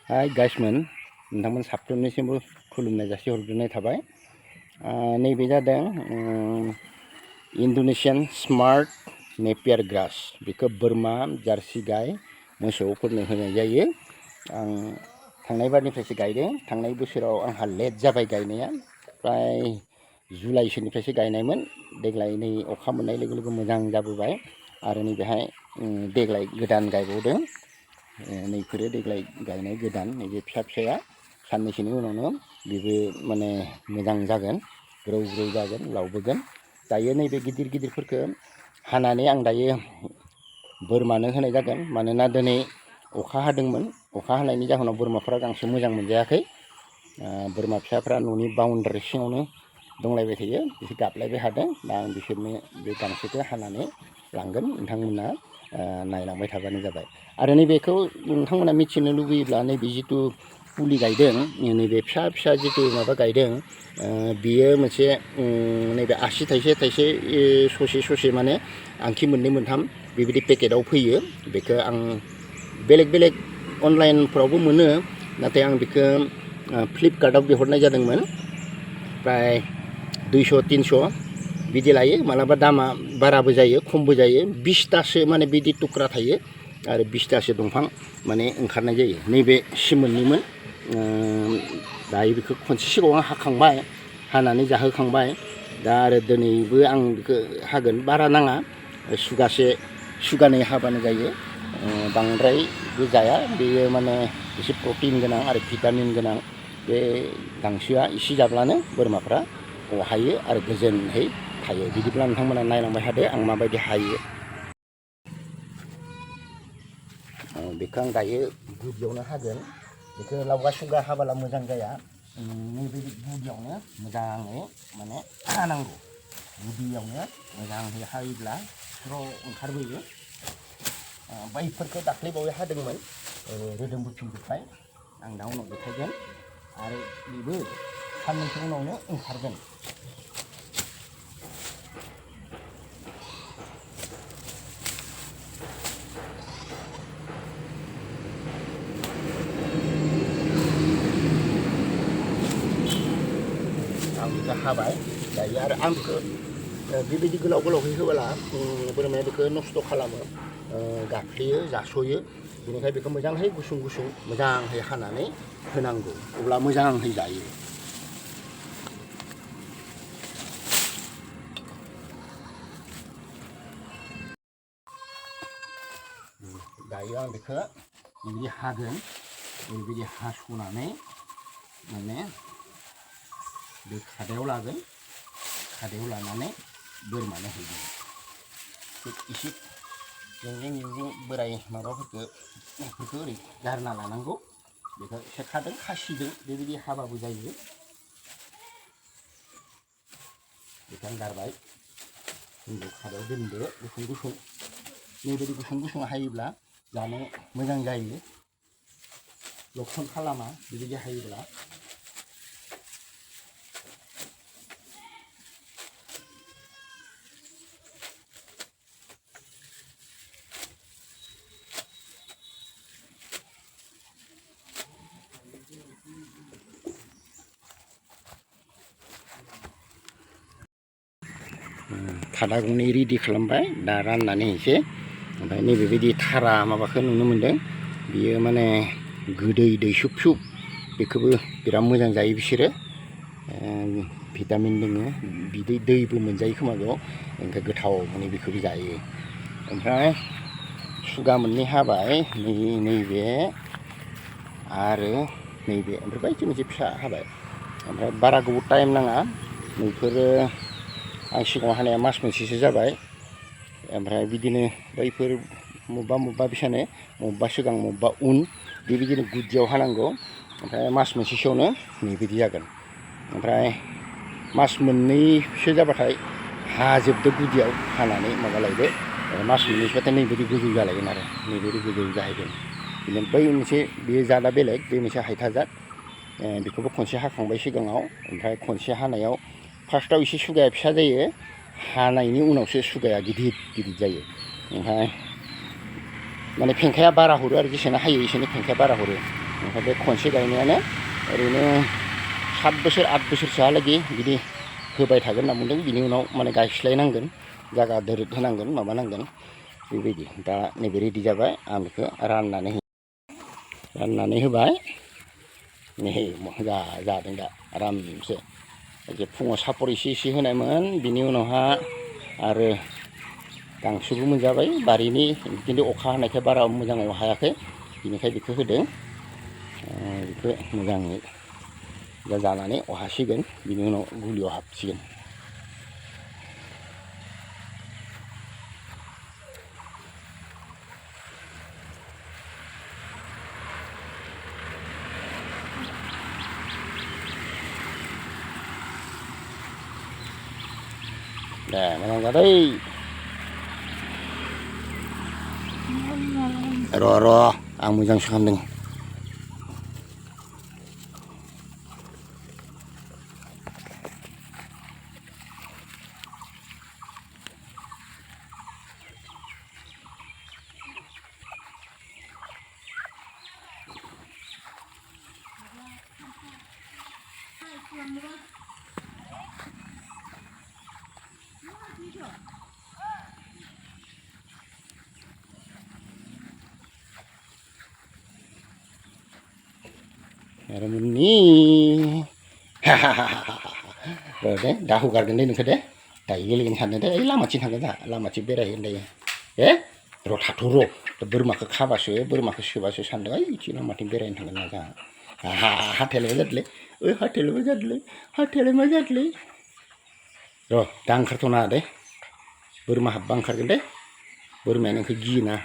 हाय गाइसमोन नोंथांमोन साफ्रोमनिसिमबो खुलुमनाय जासिहरग्रोनाय थाबाय। नैबे जादों इन्डोनेशियान स्मार्ट नेपियार ग्रास। बेखौ बोरमा जार्सि गाय मोसौफोरनो होनाय जायो। आं थांनाय बारनिफ्रायसो गायदों। थांनाय बोसोराव आंहा लेट जाबाय गायनाया, प्राय जुलाइसोनिफ्रायसो गायनायमोन। देग्लाय नै अखा मोननाय लोगो लोगो मोजां जाबोबाय आरो नैबेहाय देग्लाय गोदान गायबावदों। नैफोरो देग्लाय गायनाय गोदान नैबे फिसा फिसाया साननैसोनि उनावनो बेबो माने मोजां जागोन, ग्रौ ग्रौ जागोन, लावबोगोन। दायो नैबे गिदिर गिदिरफोरखौ हानानै आं दायो बोरमानो होनाय जागोन। मानोना दिनै अखा हादोंमोन। अखा हानायनि जाहोनाव बोरमाफोरा गांसो मोजां मोनजायाखै। बोरमा फिसाफ्रा न'नि बाउन्डारि सिङावनो दंलायबाय थायो, बिसोर गाबलायबाय थादों। दा आं बिसोरनो बे गांसोखौ हानानै लांगोन। नोंथांमोना नायलांबाय थाबानो जाबाय। आरो नैबेखौ नोंथांमोना मिथिनो लुबैयोब्ला नैबे जिथु फुलि गायदों, नैबे फिसा फिसा जिथु माबा गायदों, बियो मोनसे नैबे आसि थाइसे थाइसे ससे ससे माने आंखि मोननै मोनथाम बेबायदि पेकेटाव फैयो। बेखौ आं बेलेग बेलेग अनलाइनफ्रावबो मोनो, नाथाय आं बेखौ फ्लिपकार्टआव बिहरनाय जादोंमोन। प्राय 200-300 बिदि लायो। मालाबा दामा बाराबो जायो, खमबो जायो। 20तासो माने बिदि टुक्रा थायो आरो 20तासो दंफां माने ओंखारनाय जायो। नैबे सिमोननिमोन। दायो बेखौ खनसे सिगाङाव आं हाखांबाय, हानानै जाहोखांबाय। दा आरो दिनैबो आं बेखौ हागोन। बारा नाङा, सुगानै हाबानो जायो। बांद्रायबो जाया। बेयो माने एसे प्रटिन गोनां आरो भिटामिन गोनां। बे गांसोआ एसे जाब्लानो बोरमाफ्रा अहायो आरो गोजोनहै थायो। बिदिब्ला नोंथांमोना नायलांबाय थादो आं माबायदि हायो। बेखौ आं दायो गुदियावनो हागोन। बेखौ लावगा सुगा हाबाला मोजां जाया। नैबेदि गुदियावनो मोजाङै माने हानांगौ। गुदियावनो मोजाङै हायोब्ला स्र' ओंखारबोयो। बैफोरखौ दाख्लैबावै हादोंमोन, रोदोम बुथुमजोब्बाय। आं दा उनाव देखायगोन आरो बेबो साननैसो उनावनो ओंखारगोन। आं बेखौ हाबाय दायो। आरो आं बेखौ बेबायदि गोलाव गोलावहै होबोला बोरमाया बेखौ नस्थ' खालामो, गाफ्लेयो, जास'यो। बेनिखायनो बेखौ मोजांहै गुसुं गुसुं मोजांहै हानानै होनांगौ, अब्ला मोजांहै जायो। दायो आं बेखौ बेबायदि हागोन। ओरैबायदि हास'नानै माने बे खादायाव लागोन। खादायाव लानानै बोरमानो हैगोन। एसे जेंजें जेंजें बोराय माबाफोरखौ ओरै गारना लानांगौ। बेखौ सेखादों खासिदों बेबायदि हाबाबो जायो। बेखौ आं गारबाय। दोनदो, खादायाव दोनदो। गुसुं गुसुं बेबायदि गुसुं गुसुं हायोब्ला जानो मोजां जायो, लकसन खालामा बेबायदि हायोब्ला। खादा गंनै रेडि खालामबाय, दा राननानै एसे। ओमफ्राय नैबेबायदि थारा माबाखौ नुनो मोन्दों। बियो माने गोदै दैसुब सुब। बेखौबो बिराद मोजां जायो बिसोरो। भिटामिन दङ, बिदै दैबो मोनजायो खोमा बेयाव। ओमफ्राय गोथाव माने बेखौबो जायो। ओमफ्राय सुगा मोननै हाबाय, नैबे आरो नैबे। ओमफ्राय बायदि मोनसे फिसा हाबाय। ओमफ्राय बारा गोबाव टाइम नाङा। नैफोरो आं सिगाङाव हानाया मास मोनसेसो जाबाय। ओमफ्राय बिदिनो बैफोर मबेबा बिसानो मबेबा सिगां मबेबा उन बेबायदिनो गुदियाव हानांगौ। ओमफ्राय मास मोनसेसोआवनो नैबिदि जागोन। ओमफ्राय मास मोननैसो जाबाथाय हाजोबदो गुदियाव हानानै माबालायदो। मास मोननैसोबाथाय नैबिदि गोजौ जालायगोन आरो नैबिदि गोजौ जाहैगोन। बिदिनो बै मोनसे बे जातआ बेलेग, बे मोनसे हायथा जात। बेखौबो खनसे हाखांबाय सिगाङाव। ओमफ्राय खनसे हानायाव फार्स्टआव एसे सुगाया फिसा जायो, हानायनि उनावसो सुगाया गिदिर गिदिर जायो। ओमफ्राय माने फेंखाया बारा हरो आरो जेसेनो हायो एसेनो फेंखाया बारा हरो। ओमफ्राय बे खनसे गायनायानो ओरैनो 7 बोसोर 8 बोसोरसोहालागै बिदि होबाय थागोन होनना बुंदों। बिनि उनाव माने गायस्लायनांगोन, जागा दोरोद होनांगोन, माबानांगोन बेबायदि। दा नैबे रेडि जाबाय, आं बेखौ राननानै होबाय। नै जादों दा आरामसे। जे फुङाव सापर एसे होनायमोन, बिनि उनावहा आरो गांसोबो मोनजाबाय बारिनि, खिन्थु अखा हानायखाय बारा मोजाङै हायाखै, बिनिखाय बेखौ होदों। बेखौ मोजाङै दा जानानै अहासिगोन, बिनि उनाव गुलियाव हाबसिगोन। दे मोजां जादों। र' आं मोजांसो खालामदों। Ramuni, rồi đấy, đã hụt gần đây nữa đấy, tại cái liền thành đấy, ấy lama chín thằng cái đó, lama chín bé đây đây, đấy, rồi thắt thuru, rồi bữa mà cái khá bà sữa, bữa mà cái sữa bà sữa sang đấy, chỉ lama chín bé đây thằng cái đó, hát theo lấy rất lấy, hát theo lấy rất lấy, hát theo lấy rất lấy, rồi đang khát thona đấy, bữa mà hấp băng khát cái đấy, bữa mà nó cái gì nè.